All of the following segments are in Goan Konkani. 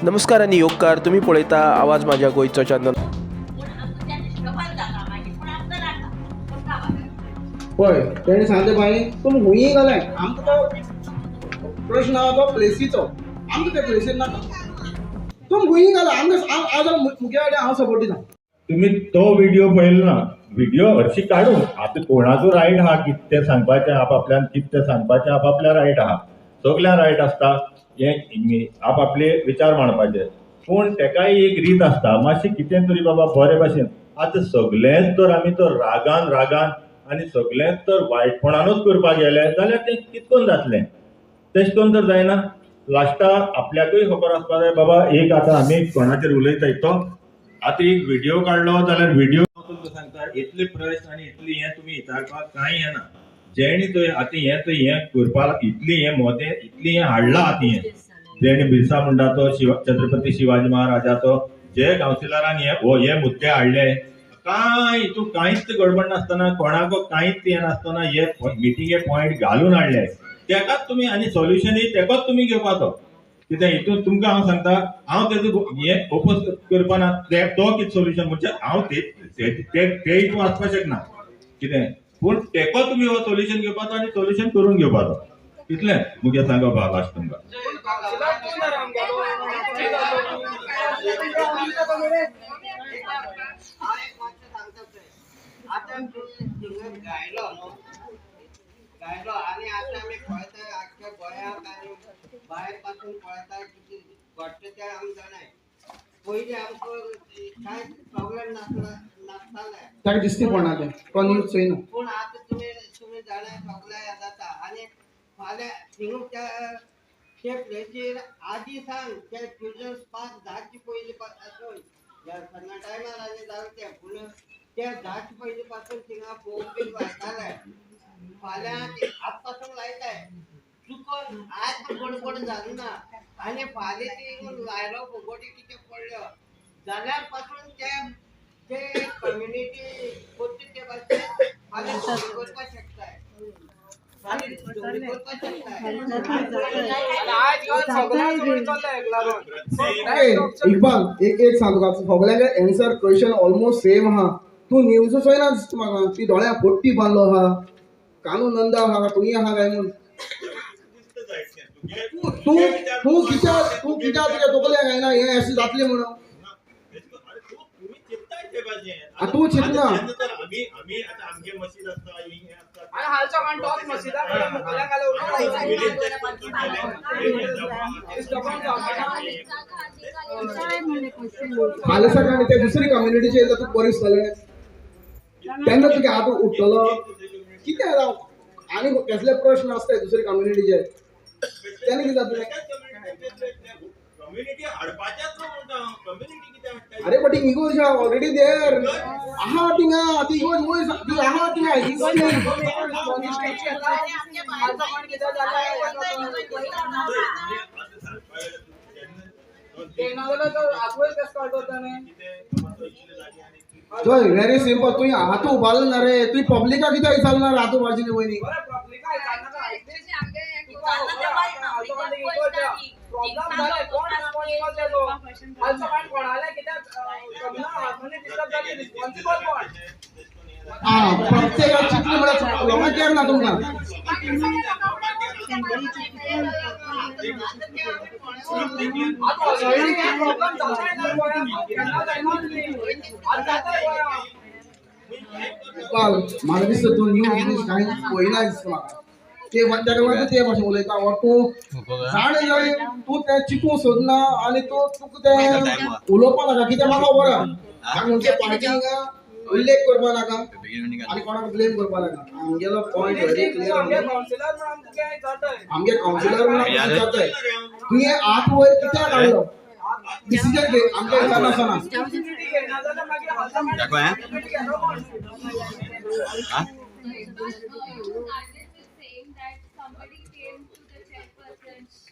नमस्कार आनी योगकार, तुमी पळयता आवाज माझ्या गोंयचो चॅनल. पळय तेणी सांगले बाई तुमी हुंयी घालाय, आमकां तो प्रश्न आहा तो प्लेसीचो, आमकां त्या प्लेसीर नाका. तुमी हुंयी घाला, आमकां आज मुगे वाटेन हांव सपोर्ट दिता. तुम्ही तो व्हिडिओ पळयलो ना, व्हिडिओ हरशी काडूं. आतां कोणाचो रायट आहा कितें तें सांगपाचें, आपापल्यान कितें तें सांगपाचें, आपापल्या रायट आहा, सगळ्यां रायट आसता हें आपापले विचार मांडपाचे. पूण तेकाय एक रीत आसता मातशें कितें तरी बाबा बरे भाशेन. आतां सगळेंच तर आमी तर रागान रागान आनी सगळेंच तर वायटपणानूच करपाक गेले जाल्यार तें कितकोन जातलें, तेश करून तर जायना. लास्टा आपल्याकूय खबर आसपा जाय बाबा एक आतां आमी कोणाचेर उलयताय तो आतां एक व्हिडिओ काडलो जाल्यार व्हिडिओ तुमकां सांगता इतले प्रश्न आनी इतली हें तुमी विचारपाक कांय येना. जेणी थंय आतां हें थंय हें करपाक इतली हें मोदें इतली हें हाडलां आतां हें जेणी बिरसा मुंडाचो छत्रपती शिवाजी महाराजाचो जे कावन्सिलरान हे हो हे मुद्दे हाडले, कांय हितून कांयच गडबड नासतना कोणाक कांयच हें नासतना हे मिटिंगे पॉयंट घालून हाडले, तेकाच तुमी आनी सोल्युशनूय तेकाच तुमी घेवपाचो. कितें हितून तुमकां हांव सांगता, हांव तेजो हें ओपोज करपाना, तो कितें सोल्युशन म्हणजे हांव ते हितून वचपाक शकना कितें, पूण तेको तुमी हो सोल्युशन घेवपाचो आनी सोल्युशन करून घेवपाचो, इतलें मुगे सांगप आहा लास्ट तुमकां. गायलो आनी आतां आमी पळयता आख्ख्या गोंयांत आनी भायर पासून पळयता कितें घडटा तें आमी जाणाय. पयलीं आमकां कांय प्रॉब्लेम नासतालें, ताका दिसती पडना तें, तो न्यूज चोयना. पूण आतां तुमी तुमी जाणाय सगळें हें जाता. आनी फाल्यां थिंगा त्या प्लेसीर आदी सांग ते चिल्ड्रन्स पार्क जावचे पयलीं पासून सन्ना टायमार आनी जालें तें, पूण ते जावचे पयलीं पासून थिंगा फोन बीन लायताले. फाल्यां आज पासून लायताय, चुकोन आज गडबड जाली ना आनी फाल्यां ती लायलो फुगोटी कितें पडल्यो जाल्यार पासून ते ते कम्युनिटी करता ते भाशेन फाल्यां करपाक शकताय, इकबाल एक एक सांग तुका, सगळ्यांचे एन्सर क्वेश्चन ऑलमोस्ट सेम आहा. तूं न्यूज चोयना दिसता म्हाका, ती दोळ्या पट्टी बांदलो आहा, कानून नंदा आहा, तुंय आहा काय म्हूण. तूं तूं कित्याक तूं कित्याक तुज्या तकल्या घायना हें अशें जातलें म्हणून तूं चिंतना. फाल्यां सकाळीं ते दुसरी कम्युनिटीचेर तूं बरें दिसतलें तेन्ना तुगे हात उठतलो कितें जावं आनी कसले प्रश्न आसताय दुसरी कम्युनिटीचे तेन्ना कितें जातलें. अरे but ego already there आहा थिंगा, ती इगोज वयर ती आहा थिंगा. चोय व्हेरी सिंपल, तुवें हात उबारलो ना रे, तुवें पब्लिकाक कित्याक विचारलें ना हात उबारचे न्ही पयलीं. आं प्रत्येकाक चिंतलें म्हळ्यार लोकांक केर ना तुमकां. म्हाका दिसता तूं न्यूज कांय पळयना दिसता म्हाका, ते ताका लागून ते भाशेन उलयता. वा तूं जाण जाय तूं तें चिंतूंक सोदना आनी तूं तुका तें उलोवपा नाका कित्याक म्हाका खबर आहा. म्हाका म्हणचे पार्टी उल्लेख करपा नाका आनी कोणाक ब्लेम करपा नाका. आमगेलो पॉयंट व्हेरी क्लियर, आमगे कावन्सिलर म्हणून विचारताय तुवें हात वयर कित्याक काडलो, डिसिजन घे, आमकां विचारनासतना.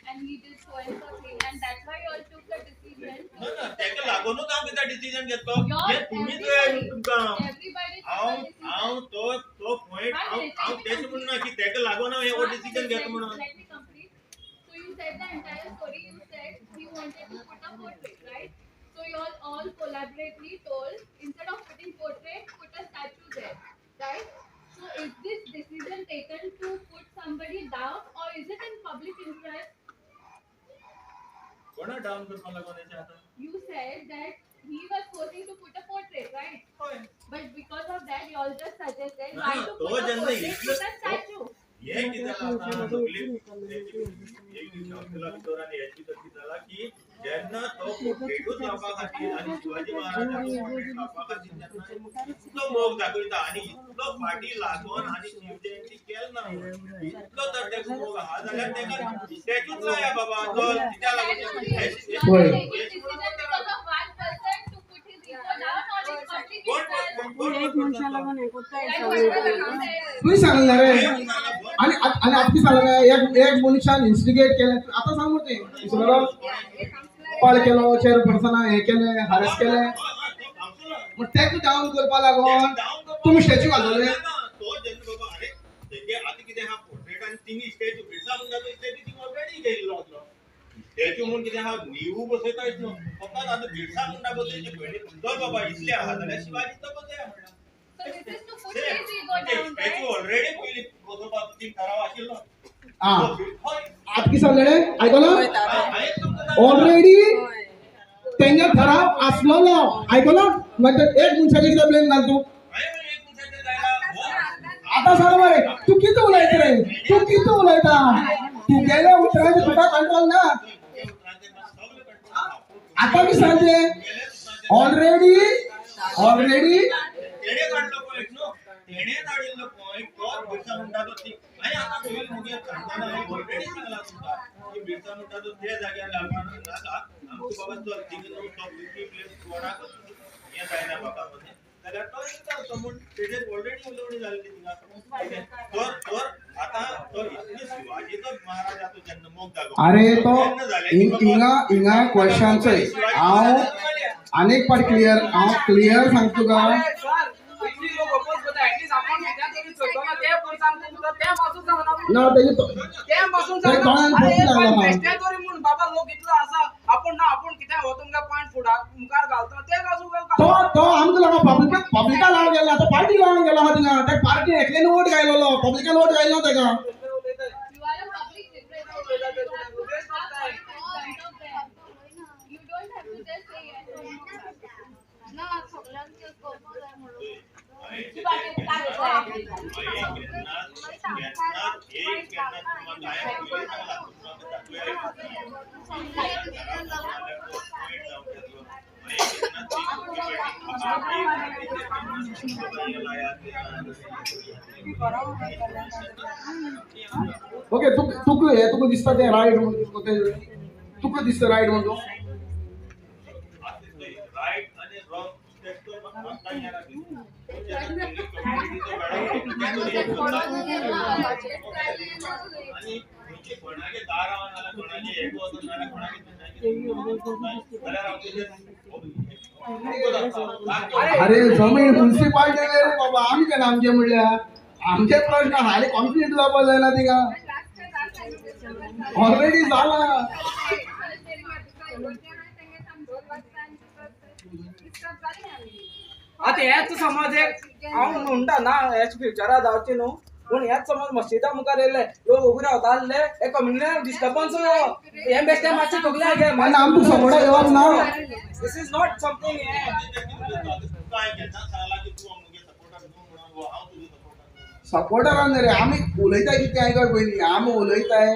And he did so and so thing, and that's why you all took the decision. No, no, तेका लागूनच हांव कितें डिसिजन घेतलो. हें तुमीच तुमकां हांव तो तो पॉयंट हांव तेश म्हणना की तेका लागून हांव हो डिसिजन घेतलो म्हणून. Let me complete. So you said the entire story. You said he wanted to put a a portrait, right? So you all collaboratively told, instead of putting portrait, put a statue there, right? So is this decision taken to put somebody down or is it in public interest? कोणा डावन करपाक लागून हेचें आतां? You said that he was forcing to put a portrait, right? But because of that, you all just suggested why to तो put a जेन्ना portrait, इतलो- put a statue. हें कितें जालां आतां सगळी एक कावन्सिला भितर आनी हेच भितर कितें जालां की जेन्ना तो पोर्ट्रेटूच लावपा खातीर आनी शिवाजी महाराजाचो पोर्ट्रेट लावपा खातीर जेन्ना इतलो मोग दाखयता आनी इतलो फाटी लागून आनी शिव जयंती केल ना इतलो तर तेका मोग आहा जाल्यार तेका स्टॅच्यूच लाया बाबा चल कित्याक That लागून only. हें- You all होय. taking decision because of one person to put his ego down or in public कोण interest? कोण कोण करता तो? Like whatever you said. तुवें सांगलें रे हें सांगलां, आनी आनी आतां सांगलें एक एक मनशान इन्स्टिगेट केलें. आतां सांग मरे तें इसवरा पाळ केलो चेअरपर्सना हें केलें हारेस केलें, मग तेका डावन करपा लागून तुमी स्टॅच्यू घालतले. तो जेन्ना बाबा अरे तेगे आतां कितें आहा पोर्ट्रेट आनी तिंगी स्टॅच्यू बिरसा मुंडाचो स्टॅच्यू थिंग ऑलरेडी घेयल्लो आसलो. स्टॅच्यू म्हूण कितें आहा नीव बसयता न्हू, फकत आतां बिरसा मुंडा बसयचे पयलीं चल बाबा इतले आहा जाल्यार शिवाजीचो बसया म्हणटा. So this is to put his ego down, statue right? Already पयलीं बसोवपाक ती ठराव आशिल्लो. आं हय आतां कितें सांगलें रे आयकलो? हांवें तुमकां सांगलां. ऑलरेडी तेंगे ठराव आसलेलो आयकलो. मागीर एक मनशाचेर कितें ब्लेम घाल तूं? हांवें एक मनशाचेर जायना हो आतां सांग मरे तूं कितें उलयता रे, तूं कितें उलयता? तुगेल्या उतरांचेर तुका कंट्रोल ना. आतां बी सांगचें ऑलरेडी ऑलरेडी तेणे काडलो पॉयंट न्हू, तेणे काडिल्लो पॉयंट तोच बिरसा मुंडा तो ती आनी आतां तुवें मुगे सांगतना हांवें ऑलरेडी सांगलां तुमकां की बिरसा मुंडा तो ते जाग्यार घालपाक नाका आमकां बाबा चल थिंगा न्हू तो दुसरी प्लेस कोणाकूच हें जायना बाबा मदें जाल्यार तो येता तो म्हूण तेजेर ऑलरेडी उलोवणी जाल्ली थिंगा. तर तर आतां तो इतलो शिवाजीचो महाराज आतां जेन्ना मोग दाखोवपा अरे तो तेन्ना जालें की बाबा हिंगा हिंगा क्वेश्चन चोय हांव आनीक पाट क्लियर हांव क्लियर सांगता तुका. ना तेजे तोंडान फुट लागला बाबा लोक इतलो आसा आपूण ना आपूण कितें हो तुमकां पॉयंट फुडार मुखार घालता ते तो तो आमकां लागून पब्लिका पब्लिका लावन गेला आतां पार्टी लावन गेला आहा थिंगा. त्या पार्टी एकल्यान वोट घायलेलो पब्लिकान वोट घायलो तेका. You are a public representative. You have to put up point in front of them. You don't have to just say yes or no. ना सगळ्यांचे करपाक जाय म्हणून. ओके तुका हें तुका दिसता तें रायट म्हणून तुका दिसता रायट म्हणून तूं? रायट आनी रॉंग आनी खंयचे कोणागे दारां नाल्यार कोणागे हें वचून नाल्यार कोणागे जाल्यार हांव तेजेर अरे जमीन मुन्सिपाल्टी रे बाबा आमी केन्ना आमचें म्हणल्यार आमचे प्रश्न हाली कॉन्फ्लिक्ट जावपा जायना थिंगा ऑलरेडी जाला. आतां हेच समज एक हांव म्हणटा ना हेच फ्युचरा जावचें न्हू पूण हेच समज मस्जिदा मुखार येयले लोक उबे रावता आसले हे कम्युनिटी डिस्टर्बन्स हें बेश्टें मातशें तकल्या घे. आनी आमकां सपोर्टाक येवप ना. This is not something हें. काय केन्ना सांगलां की तूं मुगे सपोर्टर न्हू म्हणून हांव तुजो सपोर्टर. सपोर्टरान रे आमी उलयता कितें आयकय पयलीं आमी उलयताय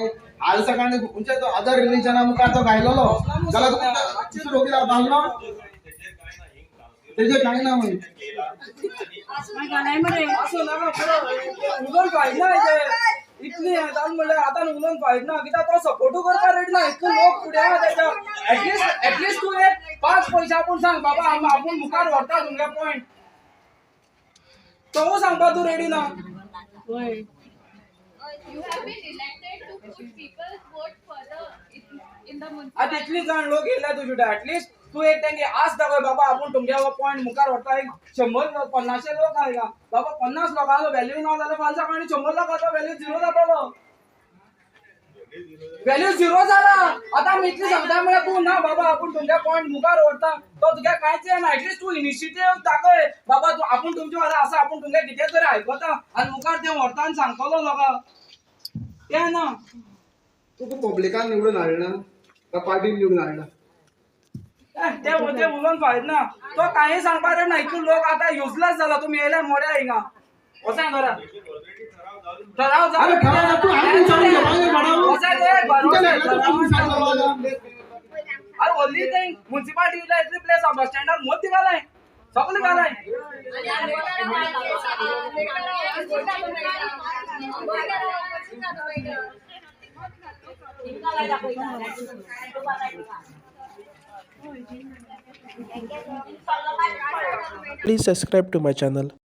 हाल सकाळी खंयच्या तो अदर रिलिजना मुखार तो घायलेलो जाल्यार तुका दुसरो कित्याक घालना तेजेर कांय ना मागीर. असो नाका पुरो उलोवन फायदा ना हेजें इतली हें जालें म्हणल्यार आतां उलोवन फायदा ना कित्याक तो सपोर्टूय करपाक रेडी ना इतलो लोक फुडें आहा तेच्या एटलिस्ट एटलिस्ट तूं एक 5 पयशे आपूण सांग बाबा आपूण मुखार व्हरता तुमगे पॉयंट तो सांगपाक तूं रेडी ना. You have been elected to put people's vote further in the आतां इतली municipality. जाण लोक येयल्या तुजे एटलिस्ट तूं एक तेंगे आस दाखय बाबा आपूण तुमगे हो पॉयंट मुखार व्हरता. एक 100 50 लोक आयला बाबा 50 लोकांचो व्हॅल्यू ना जाल्यार फाल्यां सकाळीं 100 लोकांचो व्हॅल्यू झिरो जातलो. व्हॅल्यू झिरो जाला. आतां आमी इतलें सांगता म्हळ्यार तूं ना बाबा, आपूण तुमच्या पॉयंट मुखार व्हरता तो तुगे कांयच येना. एटलिस्ट तूं इनिशिएटीव दाखय बाबा, तूं आपूण तुमच्या वांगडा आसा, आपूण तुमगे कितें तरी आयकता आनी मुखार तें व्हरता आनी सांगतलो लोकांक, तें ना. तुका पब्लिकान निवडून हाडना काय पार्टीन निवडून हाडना? ते ते उलोवन फायद ना, तो काही सांगपाक ना. इतलो लोक आतां युजलेस जाला. तुमी येयले मोड्या हिंगा, वचाय घरा. ठराव. अरे ठराव तू आमी विचारून घे, मागीर भाडा. वचाय रे, तुमच्या लेकराचो प्रश्न विचार जालो आतां. अरे व्हडली थंय मुन्सिपालिटी इतली प्लेस बस स्टँडार मोती घालाय, सगळे घालाय. Please subscribe to my channel.